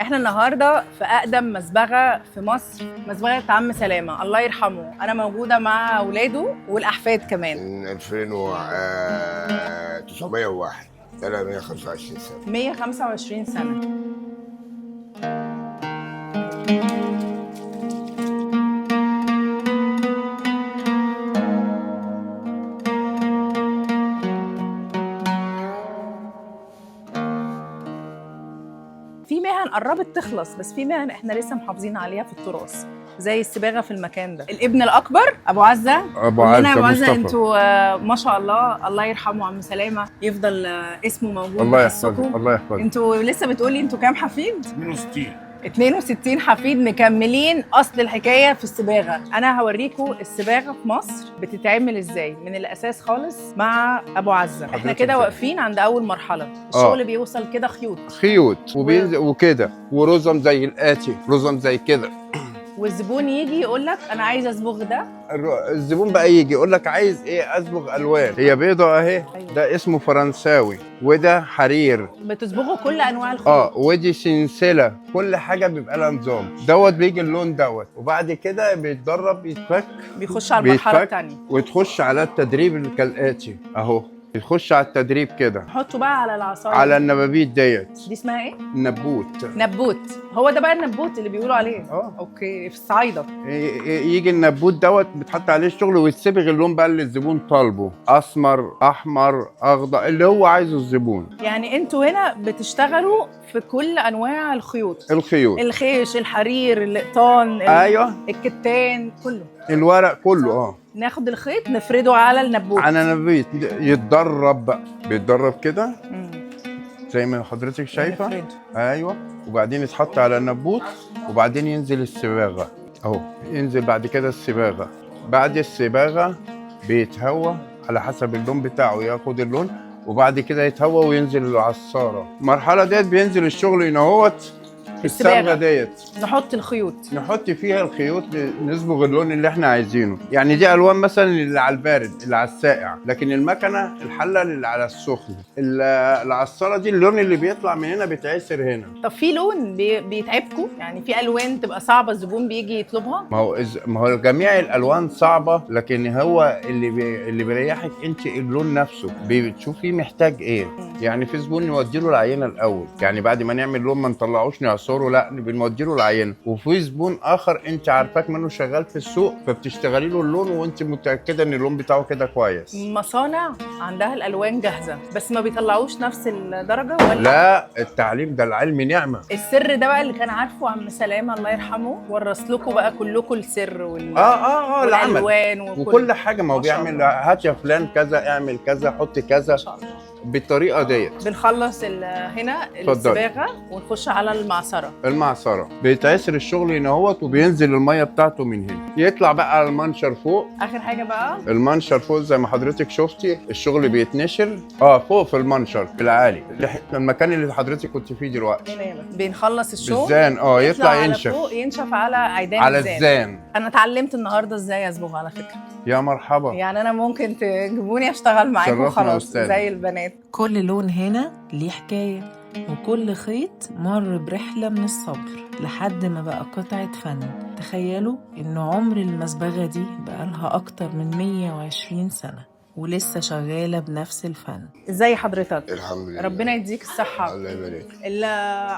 احنا النهارده في اقدم مصبغه في مصر، مصبغه عم سلامه الله يرحمه. انا موجودة مع اولاده والاحفاد كمان. من 2901 125 سنة. 125 سنة. في مهن قربت تخلص، بس في مهن احنا لسه محافظين عليها في التراث، زي الصباغه في المكان ده. الابن الاكبر ابو عزه. أبو قول لنا عزة يا ابو عزه، مصطفى. انتوا ما شاء الله، الله يرحمه عم سلامه، يفضل اسمه موجود الله بحسكم. يحفظك، الله يحفظك. انتوا لسه بتقولي انتوا كام حفيد؟ 62. 62 حفيد مكملين اصل الحكاية في الصباغه. انا هوريكم الصباغه في مصر بتتعمل ازاي من الاساس خالص مع ابو عزه. احنا حضرتك كده ازاي؟ واقفين عند اول مرحلة، الشغل بيوصل كده خيوط خيوط وبينزل وكده ورزم زي الآتي، رزم زي كده. والزبون يجي يقول لك انا عايز اصبغ ده. الزبون بقى يجي يقول لك عايز ايه؟ اصبغ الوان، هي بيضة اهي. أيوة. ده اسمه فرنساوي، وده حرير. بتصبغوا كل انواع الخيوط. ودي سلسلة، كل حاجة بيبقى لها نظام. دوت بيجي اللون دوت، وبعد كده بيتدرب، يتفك، بيخش على المرحلة بيتفك. الثانية. وتخش على التدريب كالآتي اهو، يخش على التدريب كده. نحطه بقى على العصاية على النبابيت ديت. دي اسمها ايه؟ النبوت. نبوت. هو ده بقى النبوت اللي بيقولوا عليه. okay، في الصعايده. يجي النبوت دوت بتحط عليه الشغل ويتسبغ اللون بقى اللي الزبون طالبه، اسمر، احمر، اخضر، اللي هو عايزه الزبون. يعني انتوا هنا بتشتغلوا في كل انواع الخيوط. الخيوط، الخيش، الحرير، القطان، ايوه، الكتان، كله. الورق كله. ناخد الخيط نفرده على النبوت. على نبيت يتدرب بقى، بيتدرب كده. زي ما حضرتك شايفه. نفرده. ايوه، وبعدين يتحط على النبوت، وبعدين ينزل الصباغه اهو، ينزل بعد كده الصباغه. بعد الصباغه بيتهوى على حسب اللون بتاعه، ياخد اللون وبعد كده يتهوى وينزل العصاره. المرحلة ديت بينزل الشغل هنا اهوت في الصباغة. الصبغه ديت. نحط الخيوط، نحط فيها الخيوط، نصبغ اللون اللي احنا عايزينه. يعني دي الوان مثلا اللي على البارد، اللي على الساقع، لكن المكنه الحلة اللي على السخن. العصاره دي اللون اللي بيطلع من هنا بيتعصر هنا. طب في لون بيتعبكم؟ يعني في الوان تبقى صعبة الزبون بيجي يطلبها؟ ما هو جميع الالوان صعبة، لكن هو اللي بيريحك انت اللون نفسه، بتشوفيه محتاج ايه. يعني في زبون نودي له العينة الاول، يعني بعد ما نعمل لون ما نطلعوش نعصره، لا بنودي له العينة. وفي زبون اخر انت عارفاك منه شغال في السوق، فبتشتغلي له اللون وانت متاكدة ان اللون بتاعه كده كويس. مصانع عندها الالوان جاهزة بس ما بيطلعوش نفس الدرجة ولا؟ لا، التعليم ده العلم نعمه. السر ده بقى اللي كان عارفه عم سلامه الله يرحمه، ورث لكم بقى كلكم السر العمل والالوان وكل حاجة. ما هو ما شاء بيعمل الله. هات يا فلان كذا، اعمل كذا، حط كذا، ما شاء الله. بالطريقة ديت. بنخلص هنا اتفضلي. الصباغه ونخش على المعصره. المعصره بيتعسر الشغل هنا اهوت، وبينزل المية بتاعته من هنا، يطلع بقى على المنشر فوق. اخر حاجة بقى المنشر فوق زي ما حضرتك شفتي الشغل بيتنشر فوق في المنشر في العالي، المكان اللي حضرتك كنت فيه دلوقتي. هنا بنخلص الشغل بالزان يطلع على ينشف فوق، ينشف على عيدان على الزان. الزان. انا اتعلمت النهارده ازاي اصبغ على فكرة. يا مرحبا. يعني انا ممكن تجيبوني اشتغل معاكم شرفنا يا خلاص أستاذ. زي البنات. كل لون هنا ليه حكاية، وكل خيط مر برحلة من الصبر لحد ما بقى قطعة فن. تخيلوا إن عمر المصبغة دي بقالها أكتر من 120 سنة ولسه شغالة بنفس الفن. ازاي حضرتك؟ الحمد لله، ربنا يديك الصحة. الله يبارك.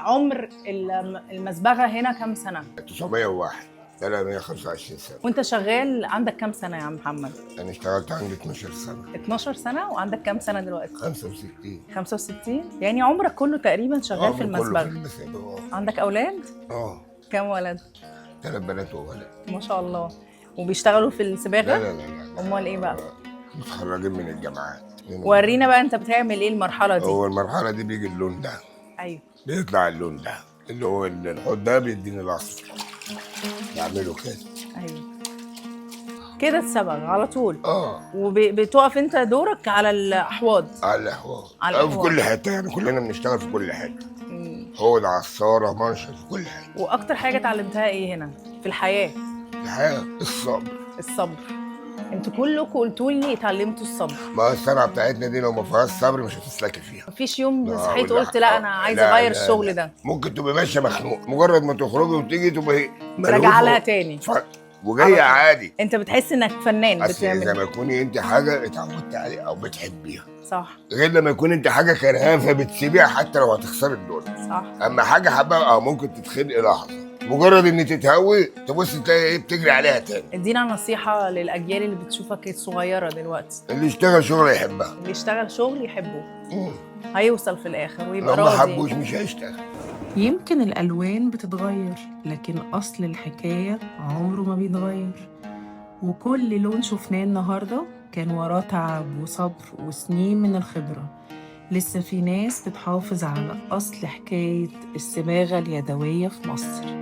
عمر المصبغه هنا كام سنة؟ 901 125 سنة. وانت شغال عندك كام سنة يا عم محمد؟ انا اشتغلت عندي 12 سنة. 12 سنة. وعندك كام سنة دلوقتي؟ 65. 65. يعني عمرك كله تقريبا شغال في المصبغه. عندك اولاد؟ كام ولد؟ 3 بنات وولد. ما شاء الله. وبيشتغلوا في الصباغه؟ لا لا لا. امال ايه بقى؟ متخرجين من الجامعات. ورينا بقى انت بتعمل ايه المرحلة دي. هو المرحلة دي بيجي اللون ده. ايوه، بيطلع اللون ده اللي هو الحوض ده بيديني الاصفر، بعمله كده. ايوه كده اتصبغ على طول. وبتقف انت دورك على الاحواض. على الاحواض. على في الأحواض. كل حتة، يعني كلنا بنشتغل في كل حتة. حوض، عصارة، منشر، في كل حتة. واكتر حاجة اتعلمتها ايه هنا في الحياة؟ الحياة الصبر. الصبر. انتوا كلكم قلتوا لي اتعلمتوا الصبر. ما الصنعة بتاعتنا دي لو ما فيهاش صبر مش هتسلكي فيها. مفيش يوم لا، صحيت ولا قلت لا انا عايزه لا، اغير لا، الشغل لا. ده؟ ممكن تبقي ماشية مخنوق، مجرد ما تخرجي وتيجي تبقي راجعه لها ملهوفة تاني. وجاية عادي. انت بتحس انك فنان اصل زي بتعمل. ما تكوني انت حاجة اتعودت عليها او بتحبيها، صح. غير لما يكون انت حاجة كرهاها فبتسيبيها حتى لو هتخسري الدنيا. صح. اما حاجة حبها ممكن تتخنقي لحظة، مجرد ان تتهوي تبص تلاقي ايه بتجري عليها تاني. ادينا نصيحة للاجيال اللي بتشوفك الصغيرة دلوقتي. اللي يشتغل شغل يحبها، اللي يشتغل شغل يحبه هيوصل في الاخر ويبقى لو ما راضي. حبوش مش هيشتغل. يمكن الألوان بتتغير لكن أصل الحكاية عمره ما بيتغير، وكل لون شفناه النهاردة كان وراه تعب وصبر وسنين من الخبرة. لسه في ناس بتحافظ على أصل حكاية الصباغة اليدوية في مصر.